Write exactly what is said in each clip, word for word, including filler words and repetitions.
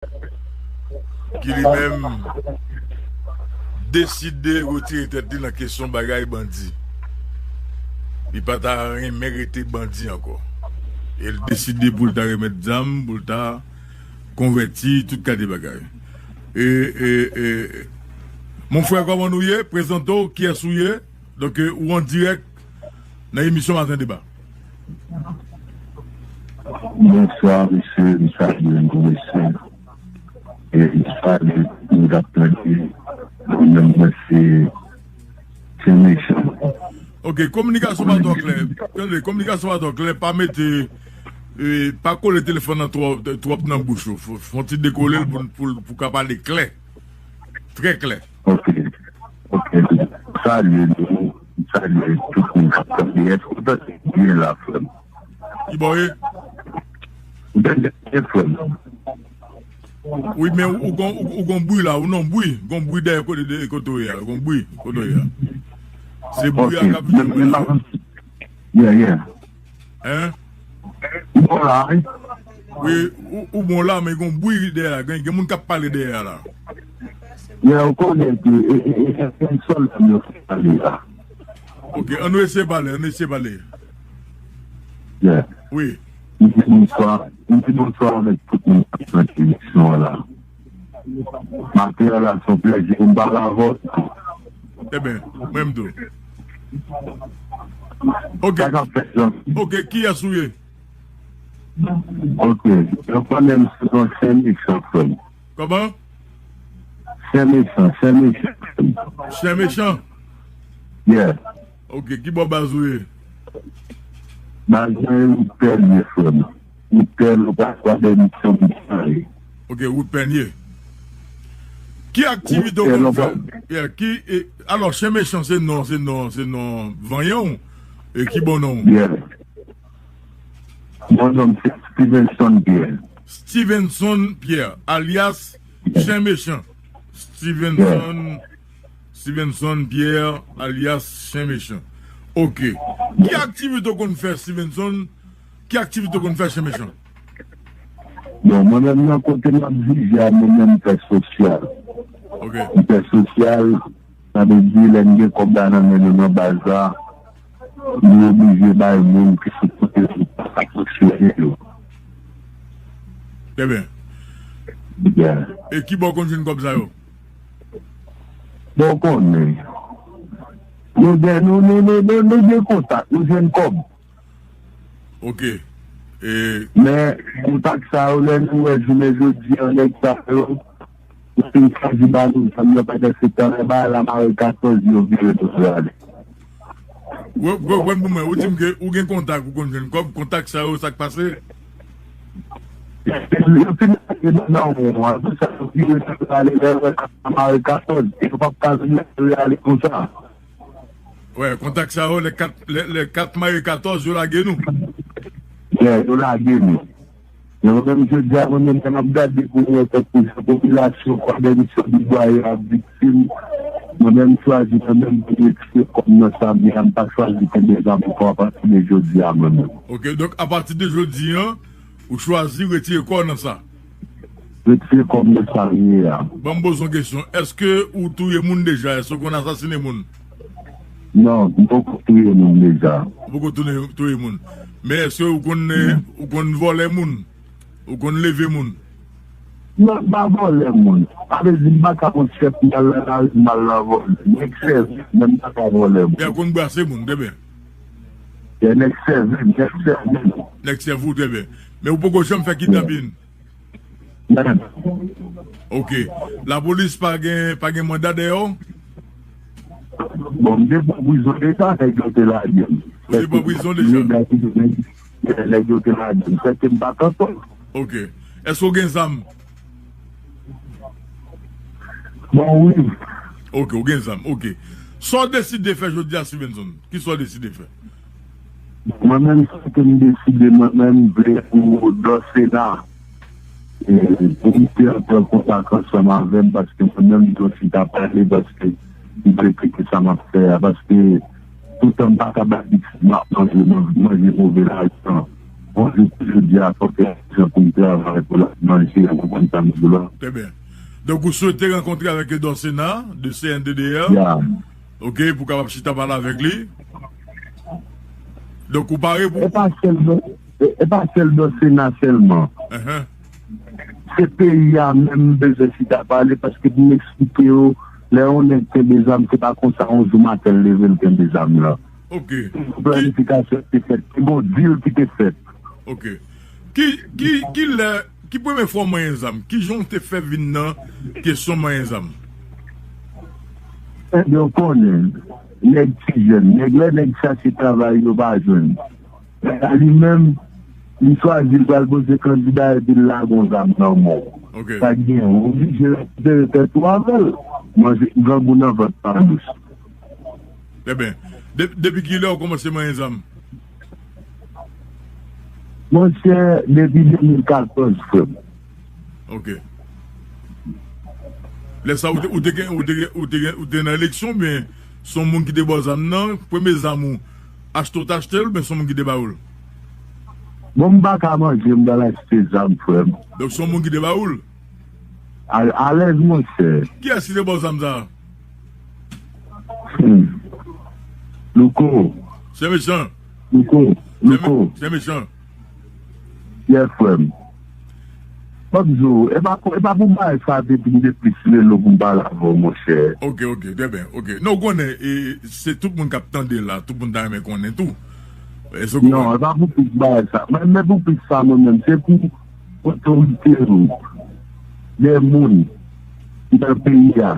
ki li menm deside retire tèt li nan kesyon bagay bandi. Li pa ta renmen rete bandi ankò. E l deside pou l ta remèt zam, pou l ta konvèti, tout kalite bagay. E, e, e, mon frè, kòman nou ye? Prezante w, kiyès ou ye? Donk, e, ou an dirèk nan emisyon Maten Deba. Bonswa, mesye, m salye nou, mesye. E m salye tout moun k ap tande. Mwen menm, mwen se, se Mechan. Ok, kominikasyon pa twò klè. Tande, kominikasyon pa twò klè. Pa mete, e, pa kole telefòn nan twò, twòp nan bouch ou. Fò, fò w ti dekole l pou, pou, pou w ka pale klè. Trè klè. Ok. Ok. Salye nou. Salye tout moun k ap tande. Èske w tande byen la, frè m? Ki bò w ye? Ou tande byen, frè m? Wi, men ou, ou gon, ou, ou gon bri la, ou nan bri. Gon bri dèyè kote, de, kote w ye a. Gon bri kote w ye a. Se bri a k ap vini. Yeah, yeah. Hein? Bon la, wi. Wi, ou, ou bon la, men gon bri dèyè la. Gen, gen moun k ap pale dèyè la. Yeah, ou konnen ke, e, e, e, e, e, sòl la, yo pale la. Ok, ann nou eseye pale, ann nou eseye pale. Yeah. Wi. M di bonswa, m di bonswa avèk tout moun k ap tande emisyon an la. Maten an la, se yon plèzi pou m pale avè w. Eben, mwen menm tou. Ok. Sa k ap fèt, Jean? Ok, kiyès ou ye? Ok, yo konnen m sou non Sen Mechan, frè m. Kòman? Sen Mechan, Sen Mechan. Sen Mechan? Yeah. Ok, ki bò baz ou ye? Baz mwen, Wout Pènye, frè m. Wout Pènye, ou pa kwa de misyon ki pale. Ok, Wout Pènye. Ki aktivite w konn fè? Yeah, ki, e, alò, Chen Mechan, se non, se non, se non vanyan w? E ki bon non w? Yeah. Bon non m se Stevenson Pierre. Stevenson Pierre, alyas Chen Mechan. Stevenson, Stevenson Pierre, alyas Chen Mechan. Ok. Ki aktivite w konn fè, Stevenson? Ki aktivite w konn fè, Chen Mechan? Bon, mwen menm nan kote m ap vive a, mwen menm m fè sosyal. Ok. M fè sosyal, sa vle di lè m gen kòb la nan men nou nan baz la, nou oblije bay moun ki sou kote sou pa ka fonksyone yo. Trè byen. Yeah. E ki bò w konn jwenn kòb sa yo? Bon, w konnen. Nou gen, nou, nou, nou, nou, nou gen kontak, nou jwenn kòb. Ok. E men, kontak sa yo, lè nou wè jounen jodi a, nèg sa yo, yo fin chwazi ba nou zam nan pandan se tan lè bagay la mare katòz, yo vire nou ale. Wè, wè, wè pou mwen, ou di m ke ou gen kontak, ou konn jwenn kòb, kontak sa yo, sa k pase? Yo fin lage nan men w, apre sa, yo vire nou ale, lè yo wè kat la mare katòz, yo p ap ka vin lage ale konsa. Wè, kontak sa yo, lè kat, lè, lè kat mare katòz, yo lage nou. Yeah, yo lage nou. Men mwen menm, jodi a, mwen menm, lè m ap gade pou mwen, tankou jan popilasyon Kwadèmisyon Dibwa yo ap viktim, mwen menm, m chwazi, mwen menm, pou m retire kòb nan sa m ye a, m pa chwazi kenbe zam ankò apati de jodi a, mwen menm. Ok, donk, apati de jodi a, ou chwazi retire kò w nan sa? Retire kòb nan sa m ye a. Ban m poze w yon kesyon. Èske ou touye moun deja? Èske w konn asasinen moun? Non, m poko touye moun deja. Ou poko touye, touye moun. Men èske ou konn, eh, ou konn vòlè moun? Ou konn leve moun? Non, m pa vòlè moun. Sa vle di m pa ka pran chèf m al nan lari m al nan vòlè. Nèg sèvi m, men m pa ka vòlè moun. Men ou konn brase moun, trè byen. Nèg sèvi m, nèg sèvi m. Nèg sèvi w, trè byen. Men ou poko janm fè kidnapin? Ok. Lapolis pa gen, pa gen manda dèyè w? Bon, m te pran prizon deja, nèg yo te lage m. Ou te pran prizon deja? Nèg yo te lage m. Sèke m pa t antò. Ok. Èske w gen zam? Bon, wi. Ok, ou gen zam. Ok. Sa w deside fè jodi a, Stevenson? Kisa w deside fè? Mwen menm, sa ke m deside, mwen menm, m vle pou Dòsena, e, pou misye an pran kontak ansanm avè m, paske mwen menm, m t osi ta pale, paske m vle tcheke sa m ap fè a, paske toutan m pa ka bay pitit m ap manje, manje move lajan. Bon, jodi a, fòk jan pou m travay, pou l ap manje, ou konprann sa m di w la. Trè byen. Donk, ou swete rankontre avèk Edouard Sena, de C N D D R, ya, ok, pou w kapab chita pale avèk li. Donk, ou pare pou... E pa sèl Edouard, e, e pa sèl Edouard Sena sèlman. Enhen. Se peyi a menm m bezwen chita pale, paske pou m eksplike yo, lè yon nèg kenbe zam, se pa konsa yon jou maten l leve l kenbe zam lan. Ok. Yon planifikasyon ki te fèt, se yon dil ki te fèt. Ok. Ki, ki, ki lè, ki premye fwa w manyen zam? Ki jan w te fè vin nan kesyon manyen zam? Ebyen, w konnen, nèg ti jèn, nèg, lè nèg chache travay, yo pa jwenn. Li menm, li chwazi l pral poze kandida epi l lage yon zam nan men w. Ok. Sa k gen, w oblije rekipere tèt ou avè l. Manje, grangou nan vant pa dous. Trè byen. De-, depi kilè w kòmanse manyen zam? Monchè, depi de mil katòz, frè m. Ok. Lè sa, ou te, ou te gen, ou te gen, ou te gen, ou te nan eleksyon, oubyen se yon moun ki te ba w zam nan? Premye zam ou, achte w te achte l, oubyen se yon moun ki te ba ou l? Bon, m pa ka manje, m pral achte zam, frè m. Donk, se yon moun ki te ba ou l? A, alèz, monchè. Kiyès ki te ba w zam sa a? Hmm. Louko. Se mechan. Louko. Se me-, Louko. Se mechan. Yes, frè m. M ap di w, e pa, e pa pou bagay sa te vin de plis rele w pou m pale avè w, monchè. Ok, ok, trè byen, ok. Non, ou konnen, e, se tout moun k ap tande la, tout moun ta renmen konnen tou. Èske w konprann? Non, e pa pou plis bagay sa. Men, men pou plis sa, mwen menm, se pou otorite yo, de moun ki nan peyi a.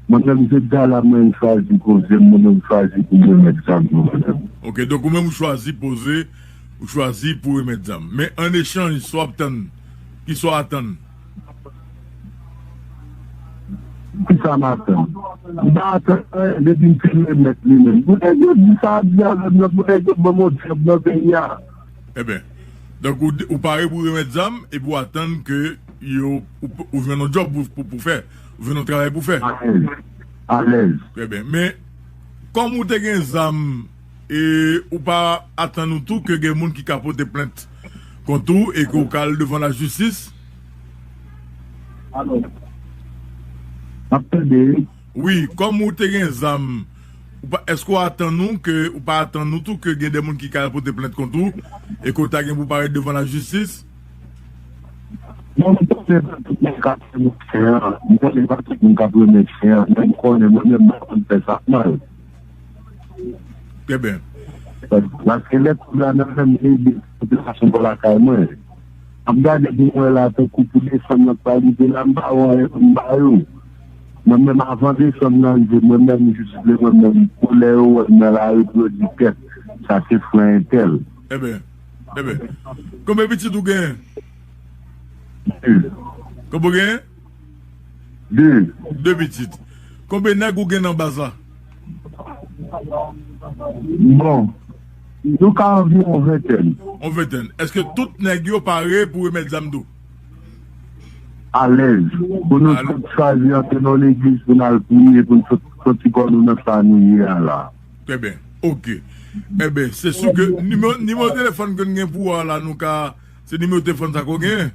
Mwen menm, se dala mwen chwazi poze m, mwen menm chwazi pou mwen remèt zam nan mwen menm. Ok, donk ou menm ou chwazi poze, ou chwazi pou remèt zam. Men an echanj, sa w ap tann, kisa w atann? Kisa m atann? M pa atann anyen, depi m fin remèt li menm. Pou nèg yo di sa, di avè m nan, pou nèg yo ban m yon djòb nan peyi a. Ebyen, donk ou, ou pare pou remèt zam epi w atann ke yo, ou, ou jwenn yon djòb pou, pou, pou fè, ou jwenn yon travay pou fè. Alèz. Alèz. Trè byen. Men, kòm ou te gen zam, e ou pa atann ou tou ke gen moun ki ka pote plent kont ou e ke ou ka al devan lajistis? Alo. M ap tande, wi. Wi, kòm ou te gen zam, ou pa, èske w atann ou ke, ou pa atann ou tou ke gen de moun ki ka al pote plent kont ou e ke w ta gen pou parèt devan lajistis? Bon, m konnen pa tout moun k ap fè mechan an. M konnen pa tout moun k ap renmen chen an. Men m konnen mwen menm, m pa konn fè sa k mal. Trè byen. Paske lè kob la nan men m, li ede popilasyon bò lakay mwen. M ap gade pou m wè la, tankou pou desanm nan pa rive la, m pa wè anyen pou m ba yo. Mwen menm, avan desanm nan rive, mwen menm, m jis vle mwen menm, pou lè yo wè m nan lari, pou yo di, "Kèt, sa se frè entèl." Ebyen, ebyen. Konbyen pitit ou genyen? De. Konbyen ou genyen? De. De pitit. Konbyen nèg ou gen nan baz la? Bon, nou ka anviwon ventèn. Yon ventèn. Èske tout nèg yo pare pou remèt zam tou? Alèz. Pou nou sot chwazi antre nan legliz, pou n al priye, pou n sot, soti kò nou nan sa nou ye a la. Trè byen. Ok. Ebyen, se si ke nimewo, nimewo telefòn ke n gen pou ou a la, nou ka Se nimewo telefòn sa ke w genyen?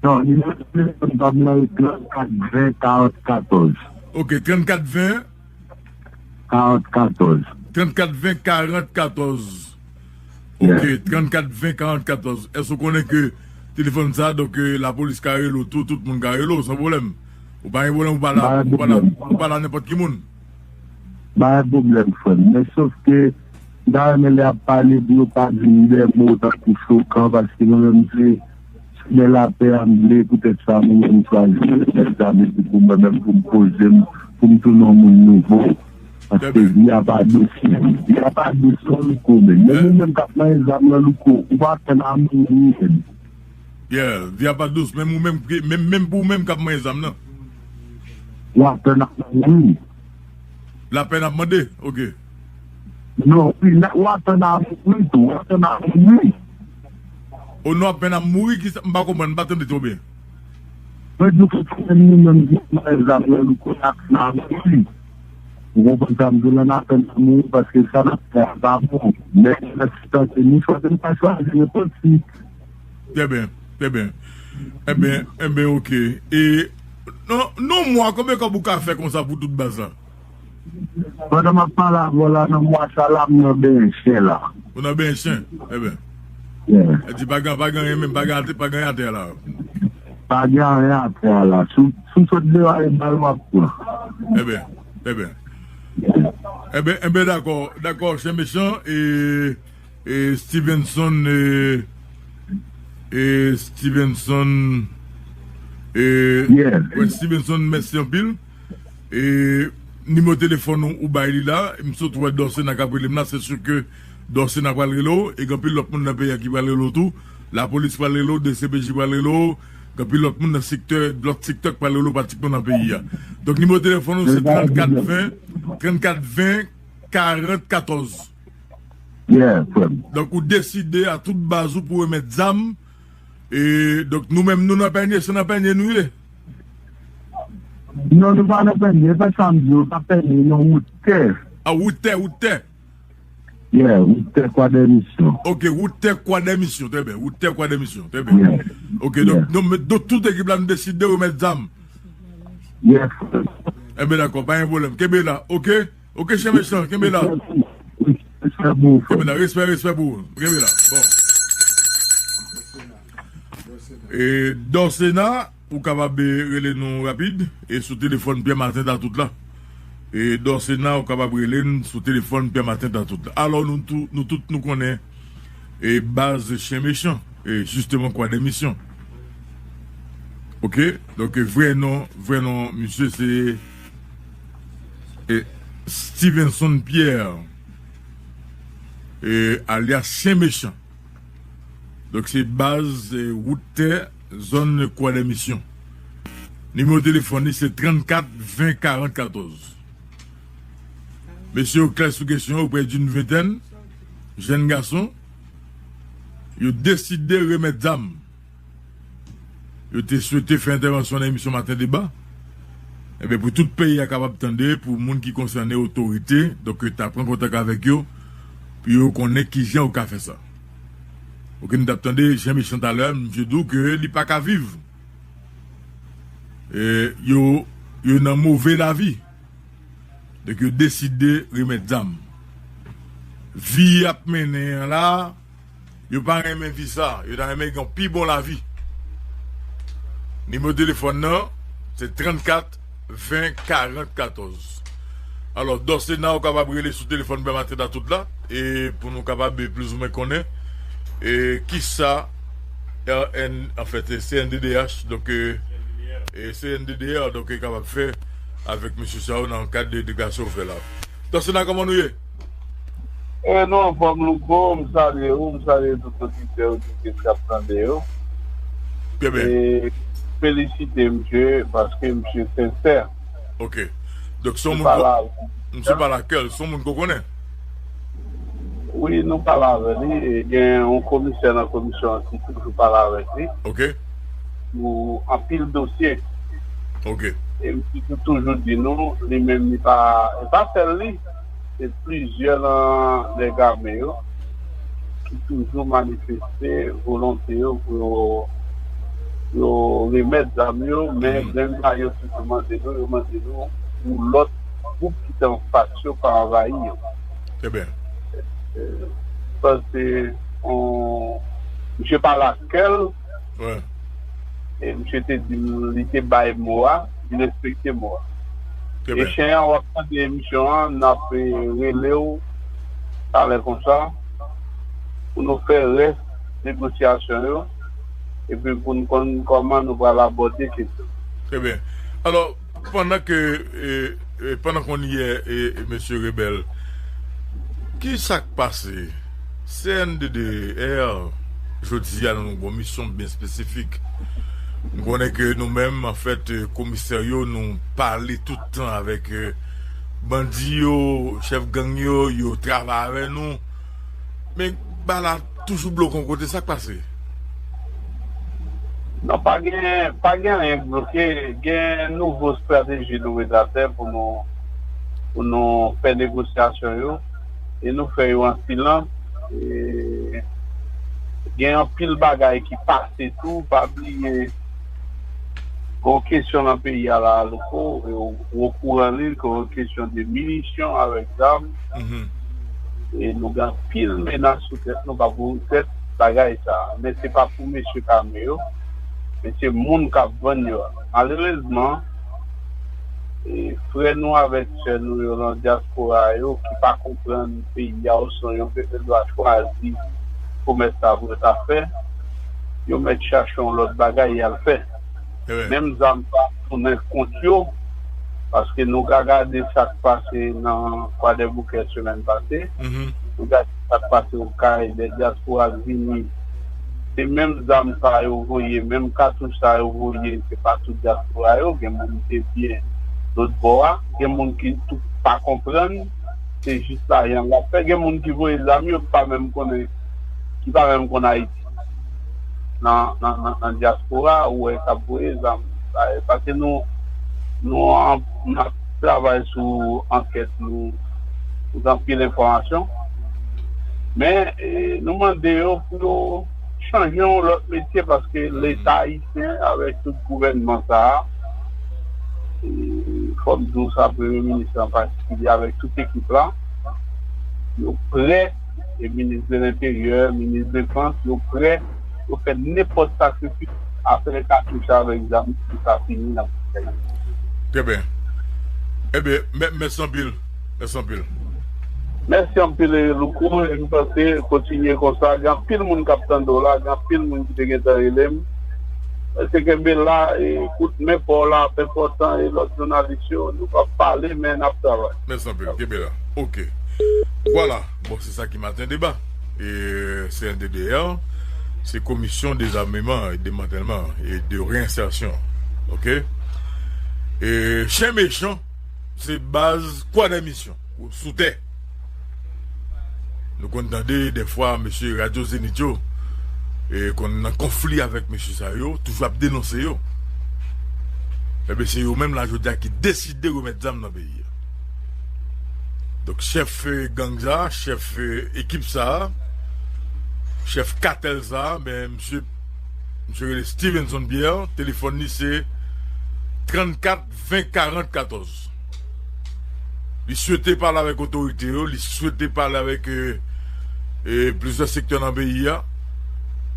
Non, nimewo telefòn pa m nan se trannkat ven karant katòz. Ok, trannkat ven? Karant katòz. Trannkat ven karant katòz. Ok, trannkat ven karant katòz. Èske w konnen ke telefòn sa, donk, eh, lapolis ka rele w tou, tout moun ka rele w san pwoblèm? Ou pa gen pwoblèm, ou pa la, ou pa la, ou pa la nenpòt ki moun? Pa gen pwoblèm, frè m. Men sof ke m ta renmen lè y ap pale pou yo pa di m de mo tankou chokan, paske mwen menm se, se men lapè a m vle, poutèt sa mwen menm m chwazi mete zam epi pou mwen menm pou m poze m, pou m tounen yon moun nouvo. Paske vi a pa dous, men. Vi a pa dous non, Louko, men. Menm ou menm k ap manyen zam nan, Louko, ou pa atann a mouri, men. Yeah, vi a pa dous, menm ou menm, menm, menm pou ou menm k ap manyen zam nan. Ou atann a mouri. Lapèn ap mande? Ok. Non, wi, ou atann a mouri tou, ou atann a mouri. O non, apèn ap mouri, kisa, m pa konprann, m pa tande twò byen. Mwen di w ke nou menm ki nan zam nan, nou konn atann a mouri. Ou konprann sa m di w la, n a fè nan mouri paske sa n ap fè a pa bon. Men lè se tante nou chwazi, nou pa chwazi nenpòt fi. Trè byen, trè byen. Enben, enben, oke. E nan, nan yon mwa, konbyen kòb ou ka fè konsa pou tout baz la? Pandan m ap pale avè w la, nan mwa sa la, m nan benyen chen la. Ou nan benyen chen? Trè byen. Yeah. E di pa gen, pa gen anyen menm, pa gen atè, pa gen anyen atè la. Pa gen anyen atè a la. Si w, si w sot deyò a, e bal w ap pran. Trè byen, trè byen. Enben, enben, dakò, dakò, chen mechan, e, e Stevenson, e, e Stevenson, e, yeah. Wè, Stevenson, mèsi anpil. E nimewo telefòn ou, ou bay li la, m sot wè Dòsena k ap rele m la, se si ke Dòsena pral rele w, e gen anpil lòt moun nan peyi a ki pral rele w tou. Lapolis pral rele w, D C P J pral rele w, gen anpil lòt moun nan sektè, lòt sektè k pral rele w pratikman nan peyi a. Donk, nimewo telefòn ou se trannkat ven, trannkat ven, karant katòz. Yeah, frè m. Donk, ou deside a tout baz ou pou remèt zam. E, donk, nou menm, nou nan pènye, se nan pènye nou ye. Non, nou pa nan pènye, e pa sa m di w, pa pènye, non, wout tè. A, wout tè, wout tè. Yeah, wout tè, kwa dè misyon. Ok, wout tè, kwa dè misyon, trè byen. Wout tè, kwa dè misyon, trè byen. Yeah. Ok, donk, yeah. Donk, donk, tout ekip la, nou deside remèt zam. Yes. Enben, dakò, pa gen pwoblèm. Kenbe la, ok? Ok, chen mechan, kenbe la. Respè pou ou, frè. Kenbe la, respè, respè pou ou. Kenbe la. Bon. E Dòsena, ou kapab, e, rele nou rapid, e sou telefòn Pyè Maten Tatout la. E Dòsena, ou kapab rele n sou telefòn Pyè Maten Tatout la. Alò, nou tou, nou tout, nou konnen, e baz chen mechan, e jisteman, kwa dè misyon. Ok? Donk, e vrè non, vrè non misye, se, e, Stevenson Pierre, e, alyas Chen Mechan. Donk, se baz, e, wout tè, zòn Kwa dè Misyon. Nimewo telefòn li, se trannkat ven karant katòz. Mesye yo klè sou kesyon yo, près d'une vingtaine, jèn gason, yo deside remèt zam. Yo te swete fè entèvansyon nan emisyon Maten Deba. Enben, pou tout peyi a kapab tande, pou moun ki konsène, otorite, donk, yo ta pran kontak avèk yo, pou yo konnen kijan yo ka fè sa. Ok, nou t ap tande Chen Mechan talè, misye di w ke li pa ka viv. E, yo, yo nan move lavi. Donk, yo deside remèt zam. Vi y ap mennen an la, yo pa renmen vi sa. Yo ta renmen gen yon pi bon lavi. Nimewo telefòn nan, se trannkat ven karant katòz. Alò, Dòsena, ou kapab rele sou telefòn Pyè Maten Tatout la, e pou nou kapab plizoumwen konnen, e kisa R N, anfèt, C N D D H, donk, e, e C N D D R, donk, e kapab fè avèk mesye sa yo nan kad de deklarasyon ou fè la. Dòsena, kòman nou ye? E, nou anfòm, Louko, m salye ou, m salye tout oditè, oditris k ap tande yo. Trè byen. E felisite misye, paske misye sensè. Ok. Donk, se yon moun ko-, misye pale ak kè l, se yon moun ke w konnen? Wi, nou pale avè li. E gen yon komisè nan komisyon an ki toujou pale avèk li. Ok. Pou anpil dosye. Ok. E misye tou toujou di nou, li menm li pa, e pa sèl li, se plizyè nan nèg ame yo ki toujou manifeste volonte yo pou yo, yo remèt zam yo, men grenn sa yo toujou mande nou, yo mande nou pou lòt gwoup ki te anfas yo pa anvayi yo. Trè byen. E, sa se, on, misye pale ak kè l. Wi. E misye te di m, li te bay mo a, li respekte mo a. Trè byen. E chen an, w ap tande emisyon an, n ap, e, rele w talè konsa, pou nou fè rès negosyasyon yo, epi pou n konn kòman nou pral abòde kesyon. Trè byen. Alò, pandan ke, e, e, pandan ke w ye, e, e, mesye Rebèl, ki sa k pase? C N D D R, jodi a, nou gon misyon byen espesifik. M konnen ke nou menm, anfèt, e, komisè yo, nou pale tout tan avèk, e, bandi yo, chèf gang yo, yo travay avè nou. Men, bagay la toujou bloke yon kote, sa k pase? Non, pa gen, pa gen anyen k bloke. Gen nouvo estrateji nou met atè pou nou, pou nou fè negosyasyon yo, e nou fè yo an silans. E gen anpil bagay ki pase tou, pa bliye gon kesyon nan peyi a la, Louko, e ou, ou okouran li, gon kesyon de minisyon avèk zam. E nou gen anpil menas sou tèt nou pa pou tèt bagay sa. Men se pa pou mesye kame yo, men se moun k ap vann yo a. Malerezman, e frè nou avèk sè nou yo nan dyaspora yo ki pa konprann peyi a, osnon yo gen dwa chwazi komès sa pou yo ta fè, yo mèt chache yon lòt bagay y al fè. Menm zam sa ap tounen kont yo, paske nou ka gade sa k pase nan Kwadèboukè semèn pase, nou gade sa k pase Okay, lè dyaspora k vini, se menm zam sa yo voye, menm katouch sa yo voye, se pa tout dyaspora yo, gen moun ki te byen lòt bò a, gen moun ki tou pa konprann, se jis lajan y ap fè, gen moun ki voye zam yo ki pa menm konnen, ki pa menm konn Ayiti. Nan, nan, nan, nan dyaspora, ou wè k ap voye zam. Paske nou, nou an, n ap travay sou ankèt, nou, nou gen anpil enfòmasyon. Men, e, nou mande yo pou yo chanje yon lòt metye, paske Leta ayisyen, avèk tout gouvènman sa a, e, fò m di w sa, Premye Minis an patikilye, avèk tout ekip la, yo prè, e minis de lenteryè, minis defans, yo prè, yo fè nenpòt sakrifis, afè katouch avèk zam pou sa fini nan peyi. Trè byen. Ebyen, mè-, mèsi anpil. Mèsi anpil. Mèsi anpil, Louko, e m panse kontinye konsa. Gen anpil moun k ap tande w la, gen anpil moun ki te gentan rele m. Rete kenbe la, e kout men pa w la ap enpòtan, e lòt jounalis yo, nou p ap pale, men n ap travay. Mèsi anpil, kenbe la. Ok. Vwala. Bon, se sa ki Maten Deba. E C N D D R, se Commission Désarmement et Démantèlement et de Réinsertion. Ok? E chen mechan, se baz Kwadèmisyon sou tè. Nou konn tande dèfwa mesye Radyo Zenith yo, e konn nan konfli avèk mesye sa yo, toujou ap denonse yo. Ebyen, se yo menm la jodi a ki deside remèt zam nan peyi a. Donk, chèf, e, gang sa, chèf, e, ekip sa, chèf katèl sa, ben, misye, misye rele Stevenson Pierre, telefòn li se trannkat ven karant katòz. Li swete pale avèk otorite yo, li swete pale avèk, e, e, plizyè sektè nan peyi a,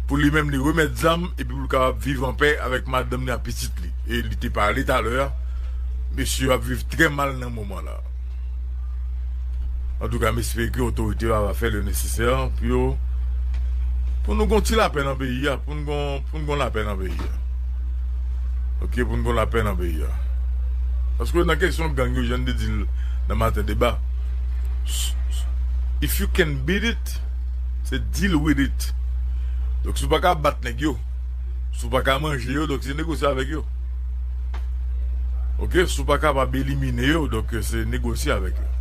pou li menm li remèt zam, epi pou l kapab viv anpè avèk madanm li ak pitit li. E li te pale talè a, mesye yo ap viv trè mal nan moman la. Antouka, m espere ke otorite yo va fè le nesesè pou yo, pou nou gon ti lapè nan peyi a, pou n gon, pou n gon lapè nan peyi a. Ok, pou n gon lapè nan peyi a. Paske nan kesyon gang yo, jan n te di l nan Maten Deba, if you can beat it, se deal with it. Donk, si w pa ka bat nèg yo, si w pa ka manje yo, donk se negosye avèk yo. Ok, si w pa kapab elimine yo, donk se negosye avèk yo.